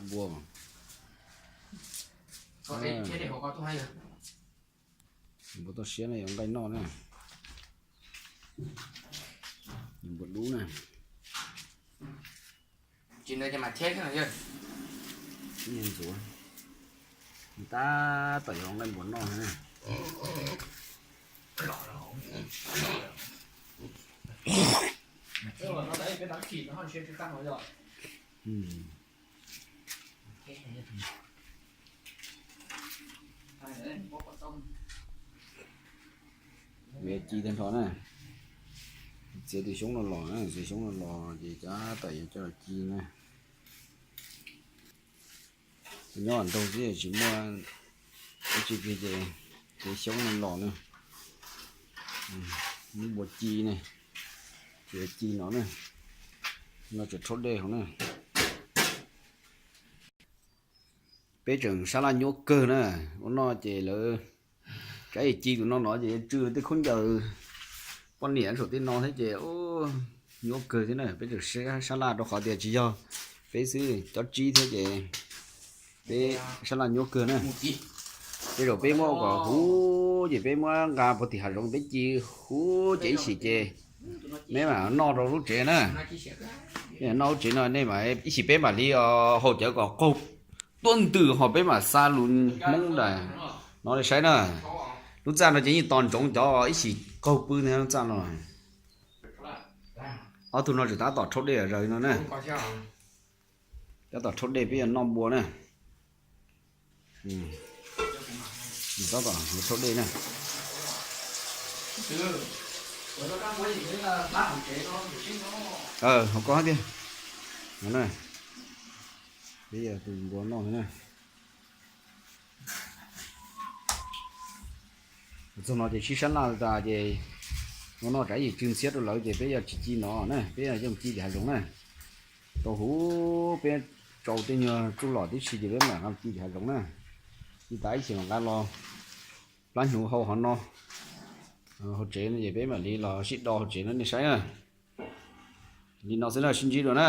Npua, npua toj siab ne, yuav nqaij noj na. Npua dub na. Ntxuav, tab tom yuav nqaij npua noj na. Ci tag nrho na. Txiav tus xyoob no los na, txiav xyoob no los ces tab tom yuav coj los ci na. Tus nyob nraug xwb tsis muaj dab tsi kiag ces txiav xyoob no los na. Muab npua ci ne, txiav ci no na, no tseem rhaub dej hauv na. Peb tseem sab laj nyuaj kawg na, ua no ces lawv kav ci tus no no ces tsw tej khaub ncaws poj niam saum tej no thiab ces nyuaj kawg thiab na. Peb tseem sab laj rau qhov tias tsis yog peb xwb, cov tsib thiab ces peb sab laj nyuaj kawg na. Tej zaum peb muab ua kom huv ces peb muab nqa puag tim hav zoov peb ci huv ces ib chim ces nej mam noj rau lub tsev na. Noj lub tsev no nej mam ib chim peb mam li haus cawv kom qaug tuab ntws ho peb mam xa lus Hmoob nram no li saib na. Lub txaj no ces yeej tos ntsoov cov ib chim qaug pw ntag lub txaj no. Ob tug no tseem tab tom rhaub dej zaws no na. Tab tom rhaub dej peb yuav noj npua na. Tab tom rhaub dej na. Hauv ko tiag. Peb yuav tus npua noj na. Txog no ces sib sab laj tas ces ua no tsam ib tsw ntxhiab rau lawv ces peb yuav tsis ci no na, peb yuav ci tim hav zoov na. Tau huv peb tsau tej nyuag txuj lom tib si ces peb mam ci tim hav zoov na. Ci tas ib chim mam nqa los plab hnyuv hau hov no. Hauv tsev no ces peb mam li los sib do hauv tsev no nej saib na. Li no xwb na, sib ntsib dua na.